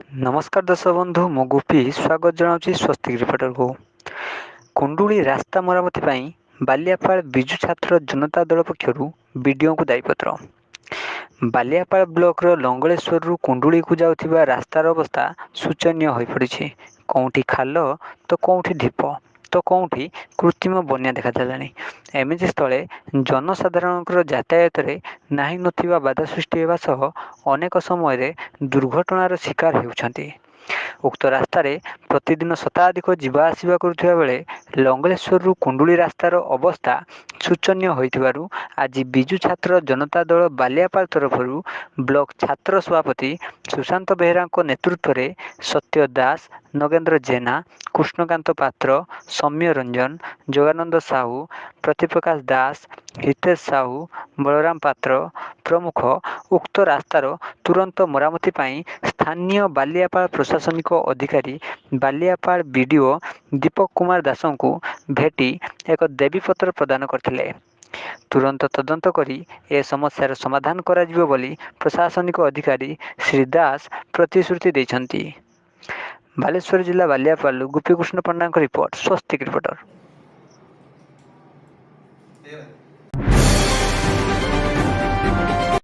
ନମସ୍କାର ଦର୍ଶକ ବନ୍ଧୁ, ମୁଁ ଗୋପୀ ସ୍ୱାଗତ ଜଣାଉଛି ସ୍ୱସ୍ତିକ ରିପୋର୍ଟରକୁ। କୁଣ୍ଡୁଳି ରାସ୍ତା ମରାମତି ପାଇଁ ବାଲିଆପାଳ ବିଜୁ ଛାତ୍ର ଜନତା ଦଳ ପକ୍ଷରୁ ବିଡିଓଙ୍କୁ ଦାବିପତ୍ର। ବାଲିଆପାଳ ବ୍ଲକର ଲଙ୍ଗଳେଶ୍ୱରରୁ କୁଣ୍ଡୁଳିକୁ ଯାଉଥିବା ରାସ୍ତାର ଅବସ୍ଥା ଶୋଚନୀୟ ହୋଇପଡ଼ିଛି। କେଉଁଠି ଖାଲ ତ କେଉଁଠି ଢିପ ତ କେଉଁଠି କୃତ୍ରିମ ବନ୍ୟା ଦେଖାଦେଲାଣି। ଏମିତି ସ୍ଥଳେ ଜନସାଧାରଣଙ୍କର ଯାତାୟାତରେ ନାହିଁ ନଥିବା ବାଧା ସୃଷ୍ଟି ହେବା ସହ ଅନେକ ସମୟରେ ଦୁର୍ଘଟଣାର ଶିକାର ହେଉଛନ୍ତି। ଉକ୍ତ ରାସ୍ତାରେ ପ୍ରତିଦିନ ଶତାଧିକ ଯିବା ଆସିବା କରୁଥିବା ବେଳେ ଲଙ୍ଗଳେଶ୍ୱରରୁ କୁଣ୍ଡୁଳି ରାସ୍ତାର ଅବସ୍ଥା ଶୋଚନୀୟ ହୋଇଥିବାରୁ ଆଜି ବିଜୁ ଛାତ୍ର ଜନତା ଦଳ ବାଲିଆପାଳ ତରଫରୁ ବ୍ଲକ ଛାତ୍ର ସଭାପତି ସୁଶାନ୍ତ ବେହେରାଙ୍କ ନେତୃତ୍ୱରେ ସତ୍ୟ ଦାସ, ନଗେନ୍ଦ୍ର ଜେନା, କୃଷ୍ଣକାନ୍ତ ପାତ୍ର, ସୌମ୍ୟ ରଞ୍ଜନ, ଯୋଗାନନ୍ଦ ସାହୁ, ପ୍ରତିପ୍ରକାଶ ଦାସ, ହିତେଶ ସାହୁ, ବଳରାମ ପାତ୍ର ପ୍ରମୁଖ ଉକ୍ତ ରାସ୍ତାର ତୁରନ୍ତ ମରାମତି ପାଇଁ ସ୍ଥାନୀୟ ବାଲିଆପାଳ ପ୍ରଶାସନିକ ଅଧିକାରୀ ବାଲିଆପାଳ ବିଡିଓ ଦୀପକ କୁମାର ଦାସଙ୍କୁ ଭେଟି ଏକ ଦାବିପତ୍ର ପ୍ରଦାନ କରିଥିଲେ। ତୁରନ୍ତ ତଦନ୍ତ କରି ଏ ସମସ୍ୟାର ସମାଧାନ କରାଯିବ ବୋଲି ପ୍ରଶାସନିକ ଅଧିକାରୀ ଶ୍ରୀ ଦାସ ପ୍ରତିଶ୍ରୁତି ଦେଇଛନ୍ତି। ବାଲେଶ୍ୱର ଜିଲ୍ଲା ବାଲିଆପାଳରୁ ଗୋପୀକୃଷ୍ଣ ପଣ୍ଡାଙ୍କ ରିପୋର୍ଟ, ସ୍ୱସ୍ତିକ ରିପୋର୍ଟର।